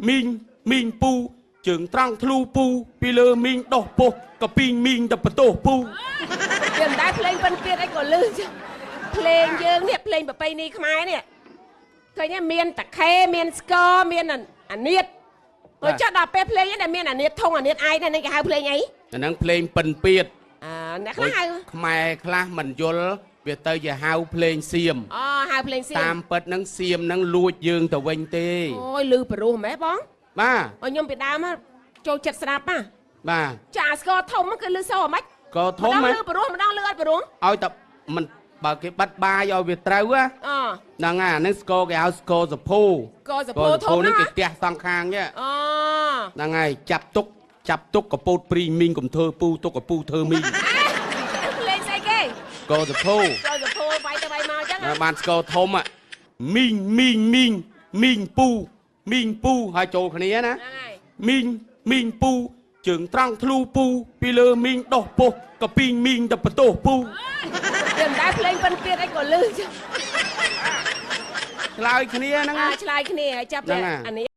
មីងមីងពូជើងត្រង់ធ្លូពូពីលើមីងដោះពោះកពីងមីងទៅបន្ទោសពូ វាមិនដែលភ្លេងពិនពៀតអីក៏លឺចឹងភ្លេងយើងនេះភ្លេងប្រពៃណីខ្មែរនេះឃើញទេមានតាខេមានស្គរមានអានៀតព្រោះចុះដល់ពេលភ្លេងហ្នឹងដែលមានអានៀតធុងអានៀតឯងហ្នឹងគេហៅភ្លេងអី អាហ្នឹងភ្លេងពិនពៀត អើអ្នកខ្លះហៅ ខ្មែរខ្លះមិនយល់វាទៅជាហៅភ្លេងសៀម អូហៅភ្លេងសៀម តាមពិតហ្នឹងសៀមហ្នឹងលួចយើងទៅវិញទេ អូយលឺប្រុសម៉េះបង បាទ អូខ្ញុំពីដើមចូលចិត្តស្ដាប់ណា បាទ ចាស្គរធំគឺលឺសូរហ្មង ក៏ធំ ម្ដងលឺប្រុសម្ដងលឺអត់ប្រុស ឲ្យតែមិនបើគេបិទបាយឲ្យវាត្រូវណា អូ ហ្នឹងហើយអាហ្នឹងស្គរគេហៅស្គរសភូ ស្គរសភូធំ នេះ ណា គេផ្ទះសងខាងនេះ អូ ហ្នឹងហើយចាប់ទុកចាប់ទុកកពូតព្រីមីងកុំធ្វើពូទុកកពូធ្វើមីង ភ្លេងស្អីគេ ស្គរសភូ ស្គរសភូវាយទៅវាយមកអញ្ចឹង ណាបានស្គរធំមីងមីងមីងមីងពូមីងពូហើយចូលគ្នាណា ហ្នឹងហើយ មីងមីងពូជើងត្រង់ធ្លូពូពីលើមីងដោះពោះកពីងមីងទៅបន្ទោសពូ វាមិនដែលភ្លេងពិនពៀតអីក៏លឺចឹង ឆ្លើយគ្នាហ្នឹង អា ណា ឆ្លើយគ្នាហើយចាប់ ហ្នឹងហើយ អានេះ